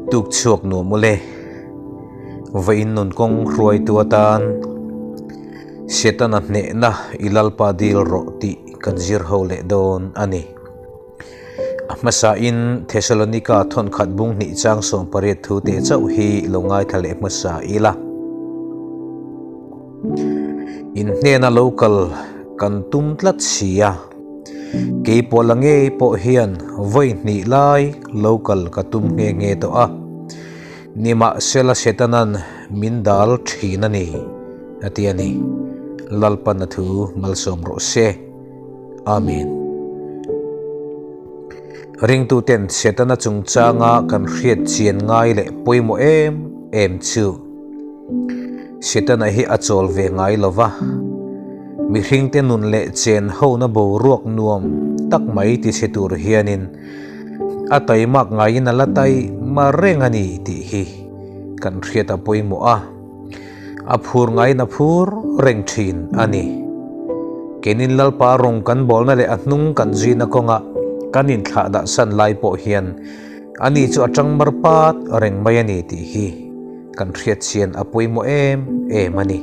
Tuk chhuak nuam ule. Vawiin nun kawng hruaitu atan Setana hnehna i Lalpa dil rawh tih kan zir ho leh dawn a ni. A hmasain Thesalonika thawnkhat bung hnih chang 18 thu te chauh hi lo ngaithla leh hmasa ila. In hnena lo kal kan tum tlat si a, kei pawh la ngei pawh hian vawi hnih lai lo kal ka tum nghe nghe tawh a, nimahsela Setanan min dal thin a ni, a ti a ni. Lalpan a thu malsawm rawh se. Amen. Ringtuten Setana chungchanga kan hriat chian ngai leh pawimawh em em chu Setana hi a chawl ve ngai lo va, mihringte nun leh chen hona boruak nuam tak mai ti chhe tur hianin a taimak ngaiin a la taima reng a ni tih hi kan hriat a pawimawh a. A phur ngaiin a phur reng thin a ni. Keinin Lalpa rawng kan bawlna leh a hnung kan zuina kawnga kan inthlah dah san lai pawh hian ani chu a tang mar pat reng mai a ni tih hi kan hriat chian a pawimawh em em a ni.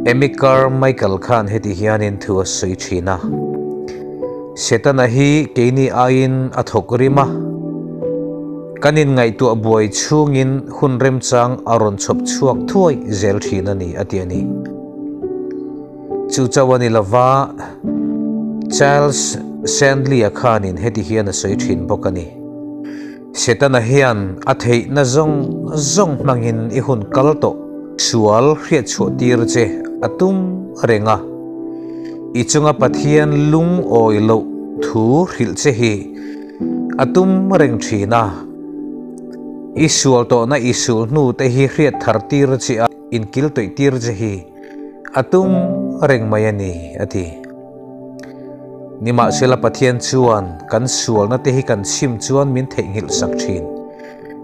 Amy Carmichael khan heti hianin thu a sawi thin a, Setana hi keini aiin a thawk rim a, kan inngaihtuah buai chhungin hun remchang a rawn chhawp chhuak thuai zel thin a ni, a ti a ni. Chu chauh a ni lova, Charles Sandley-a khanin heti hian a sawi thin bawk a ni. Setana hian a theihna zawng zawng hmangin i hun kal tawh sual hriatchhuah tir che a tum reng a. I chunga Pathian lungawi loh thu hrilh che hi a tum reng thin a. I sual tawhna i sul hnu te hi hriat thar tir che a, inkil tawih tir che hi a tum reng mai a ni, a ti. Nimahsela Pathian chuan kan sualna te hi kan chhim chuan min theihnghilh sak thin.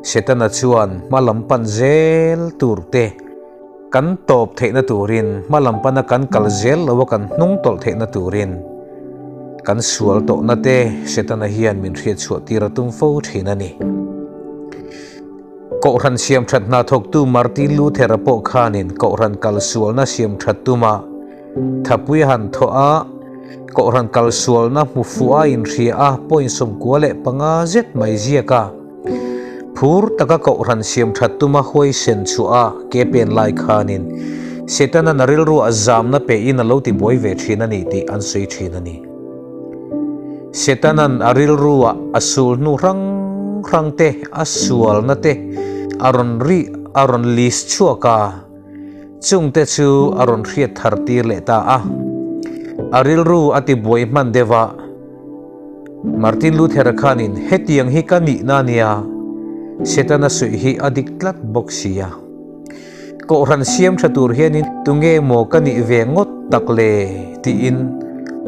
Setana chuan hma lam pan zel tur te kan tawp theihna turin, hma lam pana kan kal zel lo a kan hnung tawlh theihna turin kan sual tawhna te Setana hian min hriatchhuah tir a tum fo thin a ni. Kohhran siam that hna thawktu Martin Luther-a pawh khanin kohhran kal sualna siam that tuma Thapui a han thawh a, Kohhran kalsualna hmu fuh a inhria a, point 95 zet mai ziak a. Phur taka Kohhran siam that tuma huaisen chhuah a ke pen lai khanin Setana na rilru a zamna pein a lo ti buai ve thin a ni tih an sawi thin a ni. Setanan a rilru ah a sul hnu hrang hrang te, a sualna te a rawn ri a rawn list chhuak a. Chungte chu a rawn hriat thar tir leh ta a. A rilru a ti buai hman deuh a. Martin Luther-a khanin hetiang hi ka nihna a nia, Setana suih hi a dik tlat bawk si a. Kohhran siam tha tur hianin tunge maw ka nih ve ngawt tak le tiin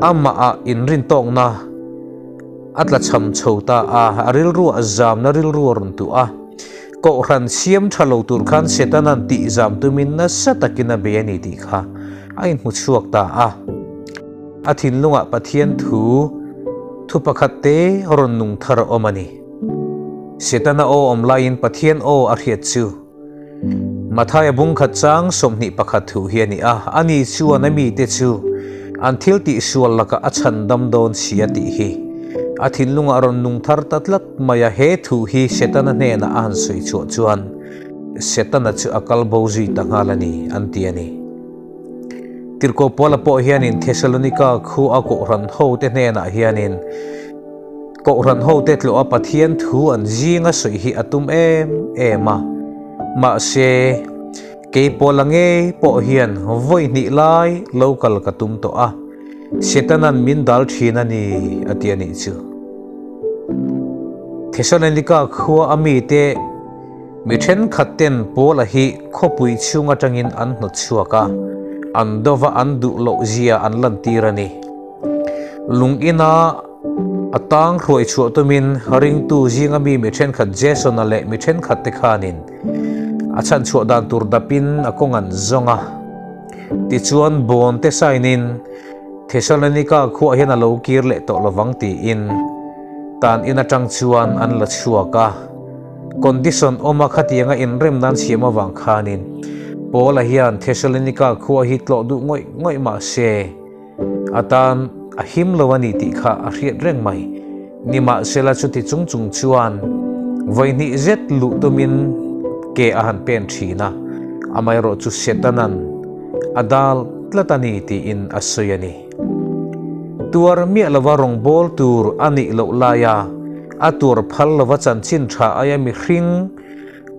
amah ah inrintawkna a tlachham chho ta a, a rilru a zamna rilru a rawn tuh a. Kohhran siam tha lo tur khan Setana'n tihzam tumin nasa takin a bei a ni tih kha a inhmu chhuak ta a. A thinlungah Pathian thu thu pakhat te rawn nung thar a awm a ni. Setana aw awm laiin Pathian aw a hriat chu Mathaia bungkhat chang 21 thu hi a ni a, ani chuan a mite chu an thil tihsual lakah a chhandam dawn si a tih hi a thinlungah rawn nung thar ta tlat mai a, he thu hi Setana hnenah a han sawi chhuah chuan Setana chu a kal bo zui ta nghal a ni, an ti a ni. Tirhkoh Paula pawh hianin Thesalonika khu a kohhran hote hnenah hianin kohhran hote tlawh a Pathian thu an zinga sawi hi a tum em em a, mahse kei Paula ngei pawh hian vawi hnih lai lo kal ka tum tawh a, Setana'n min dal thin a ni, a ti a nih chu. Thesalonika khua a mite mi thenkhat ten Paula hi khawpui chhung atangin an hnawt chhuak a, an dova an duh loh zia an lantir a ni. Lung ina a tang hruai chhuah tumin ringtu zinga mi mi thenkhat Jason-a leh mi thenkhat te khanin a chhanchhuah dan tur dapin a kawng an zawng a. Tichuan bawn te sainin Thesalonika khuah hian a lo kir leh tawh lovang tiin tan in atang chuan an la chhuak a. Condition awma khatianga inrem nan siam avang khanin Paula hian Thessalonika khua hi tlawh duh ngawih ngawih mah se, a tan a him lo a ni tih kha a hriat reng mai. Nimahsela chuti chung chung chuan vawihnih zet luh tumin ke a han pen thin a, amaherawh chu Setanan a dal tlat a ni tiin a sawi a ni. Tuar miah lova rawngbâwl tur a nih loh laia a tuar phal lova chanchin tha aia mihring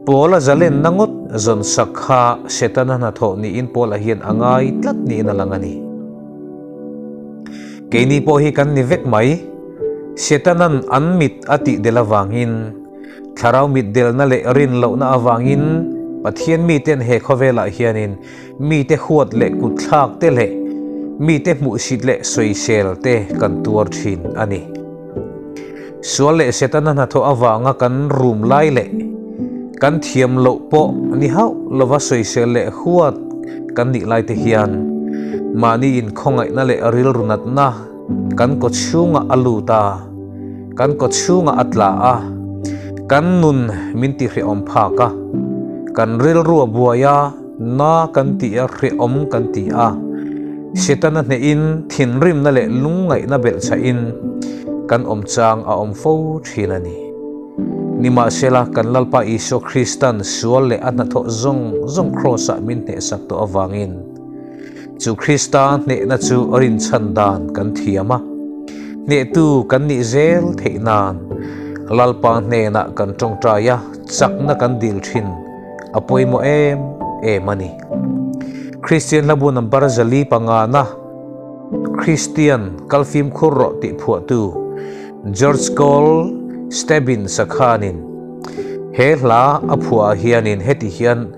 Paula zalenna ngawt zawn sak kha Setana hnathawh niin Paula hian a ngai tlat niin a lang a ni. Keini pawh hi kan ni vek mai. Setanan an mit a tih del avangin, thlarau mit delna leh rin lohna avangin Pathian miten he khawvelah hianin mite huat leh kutthlak te leh mite hmuhsit leh sawisel te kan tuar thin a ni. Sual leh Setana hnathawh avanga kan rum lai leh kan thiam loh pawh ni hauh lova sawisel leh huat kan nih lai te hian mahni inkhawngaihna leh rilru natna kan kaw chhungah a lut a, kan kaw chhungah a tla a, kan nun min tihrehawm phak a, kan rilru a buai a, na kan ti a, hrehawm kan ti a. Setana hnehin thinrimna leh lungngaihna belhchhahin kan awm chang a awm fo thin a ni. Nimahsela, kan Lalpa Isua Kristan sual leh a hnathawh zawng zawng Kraws-ah min hnehsak tawh avangin, Chu Krista hnehna chu rinchhan dan kan thiam a, hnehtu kan nih zel theih nan Lalpa hnenah kan tawngtai a, chakna kan dil thin a pawimawh em em a ni. Kristian hlabu number 405na Kristian kal fimkhur rawh tih phuahtu George Cole Stebbins-a khanin he hla a phuah ah hianin heti hian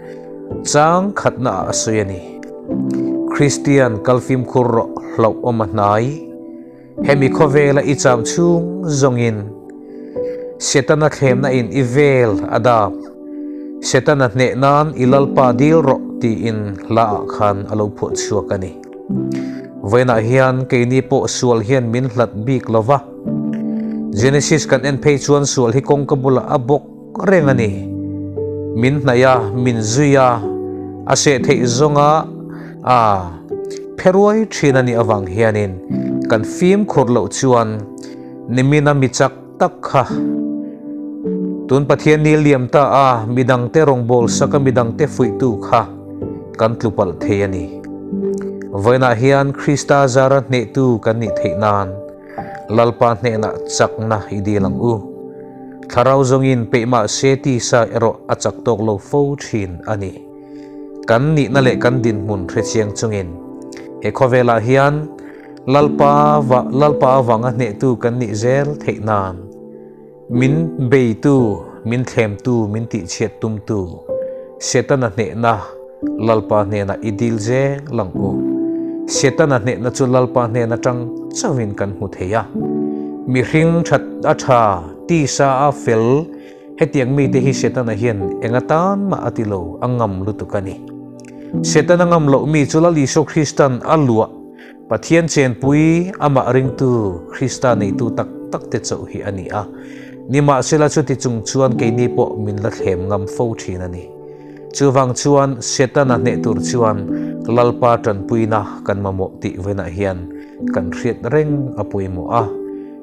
Chang khatna ah a sawi a ni. Kristian kal fimkhur rawh hlauh awm a hnai. Hemi khawvela i cham chhung zawngin Setana thlemna in i vel a dap. Setana hneh nan i Lalpa dil rawh tiin hla ah khan a lo phuah chhuak a ni. Vawiinah hian keini pawh sual hian min hlat bik lova. Genesis kan en phei chuan sual hi kawngka bulah a bawk. Reng a ni. Min hnaih a, min zui a, a seh theih zawnga a phe ruai thin a nih avang hianin kan fimkhur loh chuan nimina mi chak tak kha tun Pathian ni liam ta a midangte rawngbâwl saka midangte fuihtu kha kan tlu palh thei a ni. Vawiinah hian Krista zara hnehtu kan nih theih nan Lalpa hnenah chakna i dil ang u. Thlarau zawngin peih mah se tisa erawh a chak tawk lo fo thin a ni. Kan nihna leh kan dinhmun hre chiang chungin he khawvelah hian Lalpa Lalpa avanga hnehtu kan nih zel theih nan Min beitu, min thlemtu, min tihchhiat tumtu, Setana hnehna Lalpa hnenah i dil zel ang u. Setana hnehna chu Lalpa hnen atang chauhin kan hmu thei a. Mihring that a tha, tisa a fel, hetiang mite hi Setana hian eng atan mah a ti lo, a ngam lutuk a ni. Setana ngam loh mi chu Lal Isua Kristan a luah Pathian chenpui amah ringtu Krista neitu tak tak te chauh hi a ni a. Nimahsela chuti chung chuan keini pawh min la thlem ngam fo thin a ni. Chuvang chuan Setana hneh tur chuan Lalpa tanpuina kan mamawh tih vawiinah hian kan hriat reng a pawimawh a.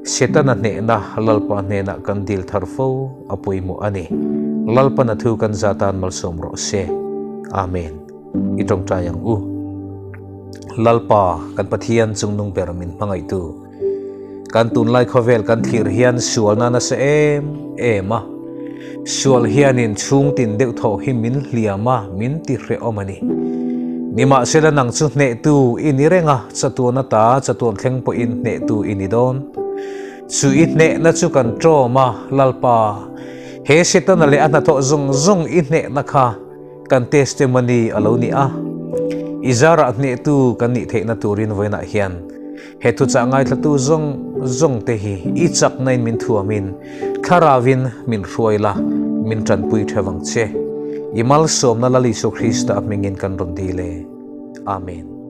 Setana hnehna Lalpa hnenah kan dil thar fo a pawimawh a ni. Lalpana thu kan zatan malsawm rawh se. Amen. I tawngtai ang u. Lalpa, kan Pathian chungnung ber min hmangaihtu. Kan tunlai khawvel kan thlir hian sualna nasa em em a. Sual hianin chhungtin deuh thawh hi min hliam a, min ti hrehawm a ni. Nimahsela nang chu hnehtu i ni reng a, chatuan ata chatuan thleng pawhin hnehtu i ni dawn. Chu i hnehna chu kan ṭawm a, Lalpa, he Setana leh a hnathawh zawng zawng i hnehna kha, Kan testimony a lo ni a, i zarah hnehtu kan nih theihna turin vawiinah hian he thuchah ngaithlatu zawng zawng te hi i chaknain min thuamin thlarauin min hruai la, min tanpui theuh ang che. I malsawmna Lal Isua Krista hmingin kan rawn dil e. Amen.